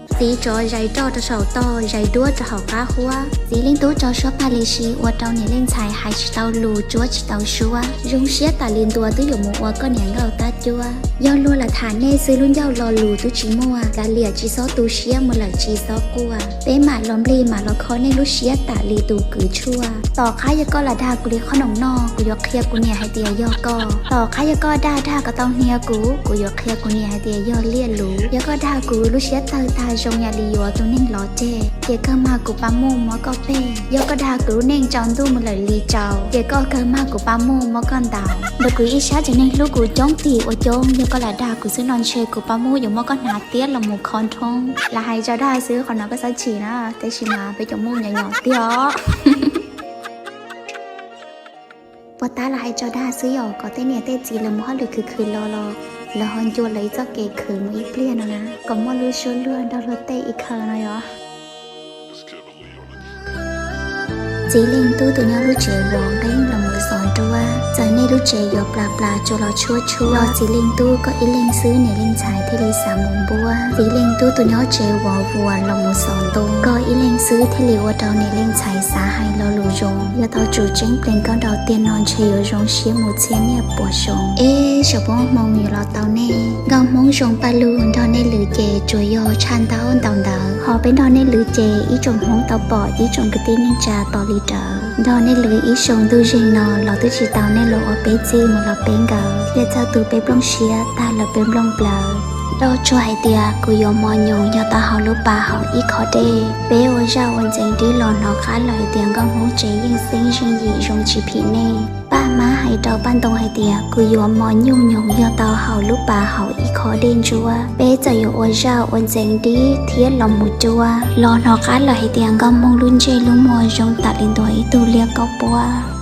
Txiv tsov zais roj rau saum toj, zais duab rau hauv qab huab. Txiv leej tub tso suab paj li si ua rau niam leej ntxhais hais tsis tau lus, tsuab tsis tau suab. Zoo siab tas li ntua twb yuav mus ua koj niam nkauj tab cuab. Yog luag lam tham nej xwb lub ncauj lo lus twb tsis muaj, kav liam tsis txhob tu siab mus lawm tsis txhob quaj. Peb mam los nplig mam los kho nej lub siab tas li tus kwv tshuaj. Tom qab yog koj lam dag kuv li qhob noom noj, kuv yuav qhia kuv niam hais tias yog koj. Tom qab yog koj dag dag kom tau hnia kuv, kuv yuav qhia kuv niam hais tias yog liaj luv. Yog koj dag kuv lub siab tawg tag zoo yam li yuav tus neeg lov ceg, ces kawg mag kuv pab muaj muab koj peg. Yog koj dag kuv lub neej tsaus ntuj mus lawm li tsaus, ces koj kawg mag kuv pab muaj muab koj ntaus. Ntawm kuv ib sab tsev neeg hlub kuv coob tim ua coob, yog koj lam dag kuv xwb no ntshe kuv pab muaj yuav muab koj hnav tiab los mus kho nrhoob. Lam hais tso dag xwb qhov no koj txhob chim na, tab sis mas peb cov muaj nyom nyom tiag os. Puas tab lam hais tso dag xwb yom, kom tej niam tej txiv lawv mus hauj lwm khwv khwv los los lawv ho ncua lawv ib txoj kev khwv mus ib pliag no na, kom muaj lub suab luag nrog luag tej ib khaws no yom. Txiv leej tub tus nyob lub tsev vov nqeeb los mus xov nruab, txawm nej lub tsev yuav plas plas tsuas los tshuab tshuab, txiv leej tub koj ib leeg xwb niam leej ntxhais thiaj li xav mus npuab. Txiv leej tub tus nyob tsev vov vuas los mus xov ntu, koj ib leeg xwb thiaj li ua rau niam leej ntxhais xav hais lo lus zoo. Yog tau tsum tseeb plees koj nraum tiag no ntshe yuav zoo siab mus txhiab niaj puas xyoo. Eb, saum poob hmoo yuav los tau nej. Nkauj Hmoob zoo paj lug nrog nej lwm ces tsuas yog tshaj ntaub ntau ntawd, ho peb nrog nej lwm ces ib tsoom Hmoob tau pom ib tsoom kwv tij neej tsa tos li rawv. Nrog nej lwm ib xyoo ntuj zeeg no los twb tsis tau nej los ua peb txij mus los peb nkawm, thiaj txawj tu peb nplooj siab tag lawm peb nplooj plawv. Roj tsuag hais tias kuv yuav mos nyoos yog tau haus lub pas haum ib qho dej. Peb ua zaj ua ntxeev dib los hnov qab lawm hais tias nkauj Hmoob tsev yeej xeeb zeej yim zoo tsis phim nej. Paj hmab hais rau paj ntoo hais tias kuv yuav mos nyuj nyoos yog tau haus lub pas haum ib qho dej ntsuab. Peb txawm yuav ua zaj ua ntxeev dib thiab los mus cuab los hnov qab lawm hais tias nkauj Hmoob lub ntsej lub muag zoo tam li ntua ib tug liab kaub puab.